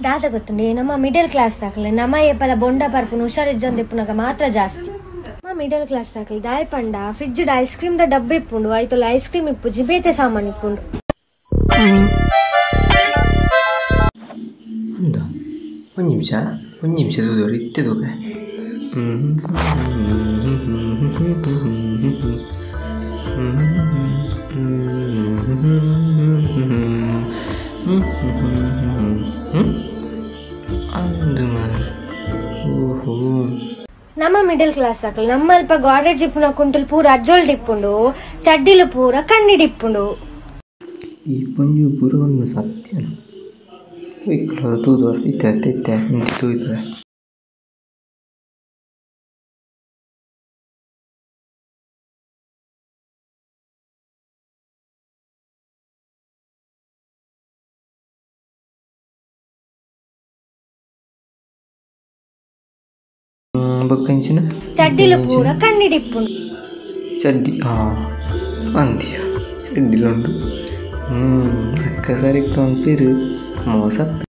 ದಾದ ಗೊತ್ತುಂಡು ನಮ್ಮ middle class ದಾಕಲೆ ನಮ್ಮ ಏಪಲ ಬೊಂಡ ಪರ್ಪುನು ಹುಷಾರಿಜ್ಜಂದೆ ಇಪ್ಪುನಗ ಮಾತ್ರ ಜಾಸ್ತಿ. ನಮ್ಮ ಮಿಡಲ್ ಕ್ಲಾಸ್ ದಾಕಲೆ ದಾಯ ಪಂಡ ಫ್ರಿಜ್ ಐಸ್ ಕ್ರೀಮ್ ದ ಡಬ್ಬೆ ಇಪ್ಪುಂಡು, ಐತೊಲ ಐಸ್ ಕ್ರೀಮ್ ಇಪ್ಪುಜಿ, ಬೇತೆ ಸಾಮಾನು ಇಪ್ಪುಂಡು. ಅಂದ ಒಂಜಿ ನಿಮಿಷ ಒಂಜಿ ನಿಮಿಷ ತೂದೋರು ಇತ್ತೆ ತೂಪೆ. ಅಂದು ಓಹೋ ನಮ್ಮ ಮಿಡಲ್ ಕ್ಲಾಸ್ ದಾಕಲೆ ನಮ್ಮ ಅಲ್ಪ ಗಾಡ್ರೇಜ್ ಇಪ್ಪುನ ಕುಂಟುಲು ಪೂರ ಅಜ್ಜೋಲ್ಡ್ ಇಪ್ಪುಂಡು, ಚಡ್ಡಿಲು ಪೂರ ಕಣ್ಣಿಡ್ ಇಪ್ಪುಂಡು. ಈ ಪಂಜು ಪೂರ ಒಂದು ಸತ್ಯನ ಇಕ್ಕಲರ ತೂದೋರು ಇತ್ತೆ ಅತ್ತೆ ಇತ್ತೆ ಇಂತಿ ತೂಯಿಪೆ. ಬೊಕ್ಕ ಇಂಚಿನ ಚಡ್ಡಿಲು ಪೂರ ಕಣ್ಣಿಡ್ ಇಪ್ಪುಂಡು. ಚಡ್ಡಿ ಅಂತೀಯ ಚಡ್ಡಿಲುಂಡು. ಅಕ್ಕ ಸರಿ ಪಂಪಿರು ಮೋಸ.